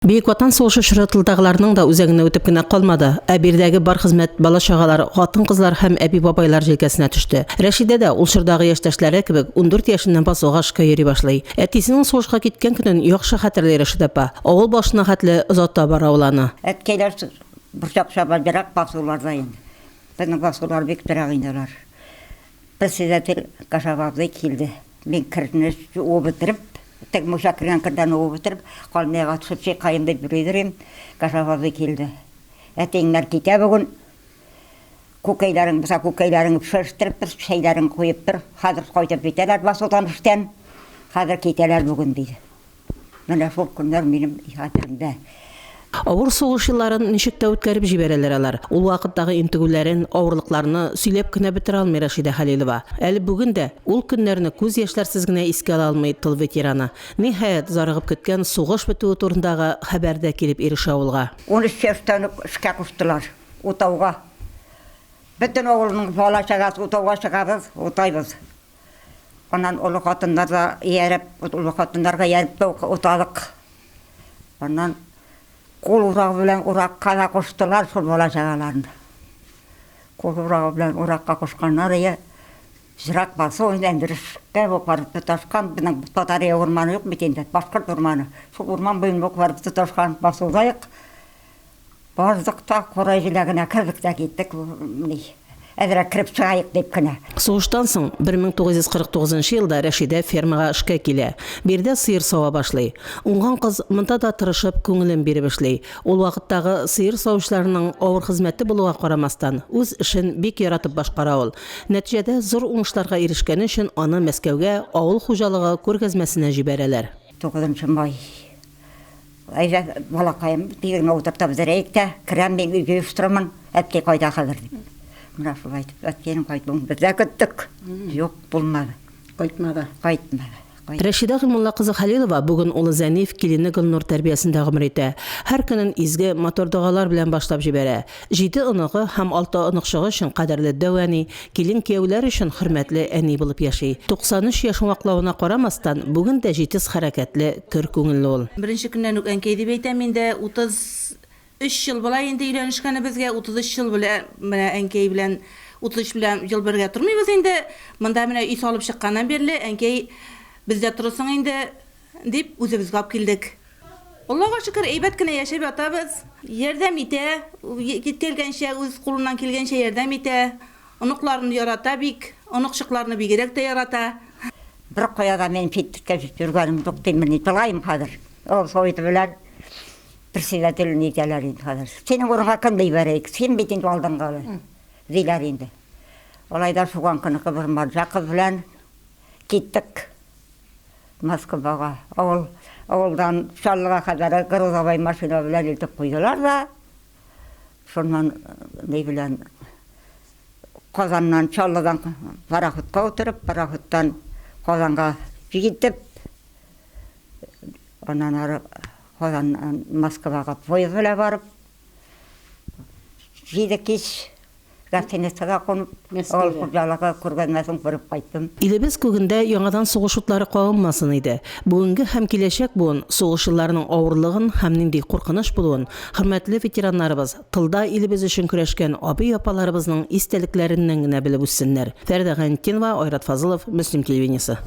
Бөек Ватан сугышы чоры тылдагыларның да үзәгенә үтеп кенә калмады, ә биредәге бар хезмәт бала-чагалар, хатын-кызлар һәм әби-бабайлар җилкәсенә төште. Рәшидә дә, ул чордагы яшьтәшләре кебек, 14 яшеннән басуга эшкә йөри башлый. Әтисенең сугышка киткән көнен яхшы хәтерли Рәшидә апа. Авыл башына хәтле озата бара ул аны. Әткәйләр борчак чаба ерак басуларда инде. Безнең басулар бик ерак инде алар. Председатель Кашаф абзый килде. Мин керне уып бетереп, теге мунча кергән кердән уып бетереп, калмыяга төшеп чайкаем дип йөри йөрим. Кашаф абзый килде. Әтиеңнәр китә бүген. Күкәйләрең булса, күкәйләреңне пешереп тор, чәйләреңне куеп тор. Хәзер кайтып җитәләр басудан эштән. Хәзер китәләр бүген, диде. Менә шул көннәр минем хәтеремдә. Авыр сугыш елларын ничек тә үткәреп җибәрәләр алар. Ул вакыттагы интегүләрен, авырлыкларны сөйләп кенә бетерә алмый Рәшидә Хәлилова. Әле бүген дә ул көннәрне күз яшьләрсез генә искә ала алмый тыл ветераны. Ниһаять, зарыгып көткән сугыш бетүе турындагы хәбәр дә килеп ирешә авылга. 13 яшьтән үк эшкә куштылар, утауга. Бөтен авылның бала-чагасы утауга чыгабыз, утайбыз. Аннан олы хатыннар да ияреп, олы хатыннарга ияреп тә утадык. Аннан кул урагы белән уракка да куштылар шул бала-чагаларны. Кул урагы белән уракка кушканнар ие. Җырак басу инде Әндерешкә үк барып тоташкан, безнең Татария урманы юк бит инде, башкорт урманы. Шул урман буенда ук барып тоташкан басудаек. Бардык та курай җиләгенә кердек тә киттек, ни, әзрәк кереп чыгаек дип кенә. Сугыштан соң, 1949 нчы елда Рәшидә фермага эшкә килә. Биредә сыер сава башлый. Уңган кыз монда да тырышып, күңелен биреп эшли. Ул вакыттагы сыер савучыларның авыр хезмәте булуга карамастан, үз эшен бик яратып башкара ул. Нәтиҗәдә, зур уңышларга ирешкәне өчен аны Мәскәүгә авыл хуҗалыгы күргәзмәсенә җибәрәләр. Тугызынчы май. Әйдә, балакаем, тиз генә утыртып бетерәек тә, керәм мин, өйгә оештырырмын, әткәй кайда хәзер дип. Менә шулай итеп, әткәйнең кайтуын без дә көттек. Юк, булмады. Кайтмады. Кайтмады. Рәшидә Гыймулла кызы Хәлилова бүген улы Зәниф, килене Гөлнур тәрбиясендә гомер итә. Һәр көнен изге, матур догалар белән башлап җибәрә. Җиде оныгы һәм алты оныкчыгы өчен кадерле дәү әни, килен-кияүләр өчен хөрмәтле әни булып яши. 93 яшен ваклавына карамастан, бүген дә җитез хәрәкәтле, көр күңелле ул. Беренче көннән үк әнкәй дип әйтәм инде, 33 ел була инде өйләнешкәнебезгә, 33 ел белә менә әнкәй белән 33 белән ел бергә тормыйбыз инде. Монда менә өй салып чыкканнан бирле әнкәй бездә торырсың инде дип үзебезгә алып килдек. Аллага шөкер, әйбәт кенә яшәп ятабыз. Ярдәм итә, килгәнчә, үз кулыннан килгәнчә ярдәм итә. Оныкларын ярата бик, оныкчыкларны бигрәк тә ярата. Беркая да минем читтә йөргәнем юк дим, мин елыйм хәзер. Ул Совет белән председатель нитәләр инде хәзер. Синең урынга кемне җибәрәек? Син бит инде алдынгы, диләр инде. Алай да Суганкыныкы бер марҗа кыз белән киттек. Москвага, авыл, авылдан Чаллыга кадәр грузовой машина белән илтеп куйдылар да, шуннан ни белән Казаннан Чаллыдан пароходка утырып, пароходтан Казанга җитеп, аннан ары Казаннан Москвага поезд белән барып, җиде кич Гостиницада кунып, авыл хуҗалыгы күргәзмәсен күреп кайттым. Илебез күгендә яңадан сугыш утлары кабынмасын иде. Бүгенге һәм киләчәк буын сугыш елларының авырлыгын һәм нинди куркыныч булуын, хөрмәтле ветераннарыбыз, тылда илебез өчен көрәшкән абый-апаларыбызның истәлекләреннән генә белеп үссеннәр. Фәридә Гайнетдинова, Айрат Фазылов, Мөслим телевидениесе.